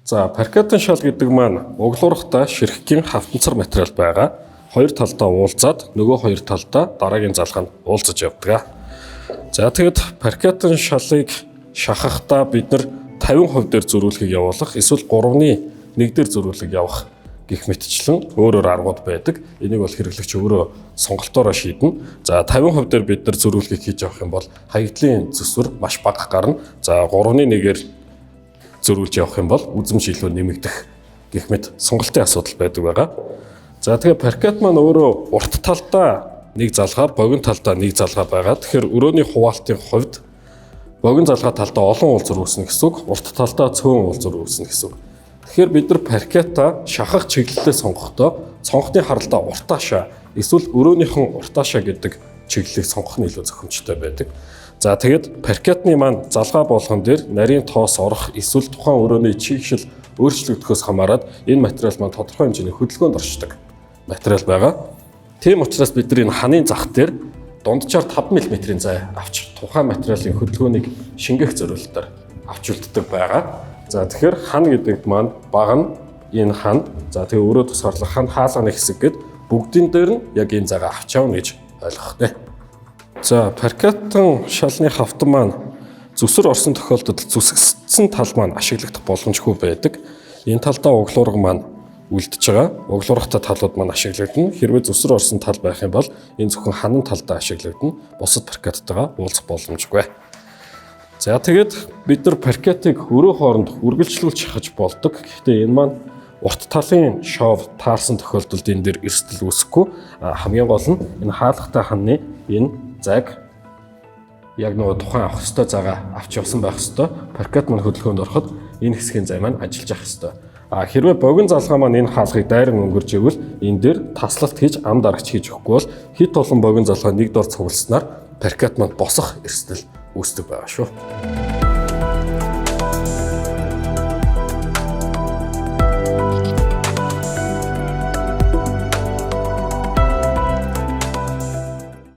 За, паркетын шал гэдэг маань углуурахтай ширхгийн хавтанцар материал байгаа. Хоёр талдаа уулзаад, нөгөө хоёр талдаа дараагийн залгаа нь уулзаж явдаг. За, тэгэд паркетын шалыг шахахдаа бид нар 50% дээр зөрүүлэхийг явуулах эсвэл 3-ны 1 дээр зөрүүлэг явах гэх мэтчлэн өөр өөр аргууд байдаг. Энийг бол хэрэглэгч өөрөө сонголтоороо шийднэ. За, 50% дээр бид нар зөрүүлгийг хийж явах юм бол хаягдлын төсвөр маш бага гарна. За, 3-ны 1-ээр зөрүүлж явах юм бол үзэмж илүү нэмэгдэх гэх мэт сонголтын асуудал байдаг байгаа. За, тэгээ паркет маань өөрөө урт талдаа нэг залгаа, богино талдаа нэг залгаа байгаа. Тэгэхээр өрөөний хуваалтын хувьд богино залгаа талдаа олон уулзвар үүснэ гэсэн үг, урт талдаа цөөн уулзвар үүснэ гэсэн үг. Тэгэхээр бид нар паркета шахах чиглэлээ сонгохдоо цонхны харалтаа уртаашаа эсвэл өрөөнийхөн уртаашаа гэдэг чиглэлийг сонгох нь илүү зохимжтой байдаг. За, тэгэд паркетны маань залгаа болгон дээр нарийн тоос орох эсвэл тухайн өрөөний чигшил өөрчлөгдөхөөс хамаарат энэ материал маань тодорхой хэмжээний хөдөлгөөнд оршдог материал байгаа. Тийм учраас бид нар энэ ханын зах дээр дунджаар 5 мм-ийн зай авч тухайн материалын хөдөлгөөнийг шингээх зорилгоор авч үлддэг байгаа. За, тэгэхээр хан гэдэг маань бага нь энэ хан. За, тэгээ өрөө тусгаарлах хан хаалганы хэсэг гээд бүгдийн дээр нь яг энэ зайгаа авч явна гэж ойлгох нэ. За, паркетын шалны хавтан маань зүсэр орсон тохиолдолд зүсгсэн тал маань ашиглагдах боломжгүй байдаг. Энэ талдаа углуурга маань үлдэж байгаа. Углуургатай талууд маань ашиглагдана. Хэрвээ зүсэр орсон тал байх юм бол энэ зөвхөн ханан талдаа ашиглагдана. Бусад паркеттайгаа уулзах боломжгүй. За, тэгээд бид нар паркетыг өрөө хооронд үргэлжлүүлж шахаж болдог. Гэхдээ энэ маань урт талын шов таарсан тохиолдолд энэ дээр эрсдэл үүсэхгүй. Хамгийн гол нь энэ хаалгатай ханны энэ зайг яг нөгөө тухайн авах ёстой зайгаа авч явсан байх ёстой. Паркет маань хөдөлгөөнд ороход энэ хэсгийн зай маань ажиллаж явах ёстой. А хэрвээ богино залгаа маань энэ хаалгыг дайран өнгөрж ивэл энэ дээр таслалт хийж ам дарагч хийж өгөхгүй бол хэт олон богино залгаа нэг дор цугласнаар паркет маань босох эрсдэл үүсдэг байгаа шүү.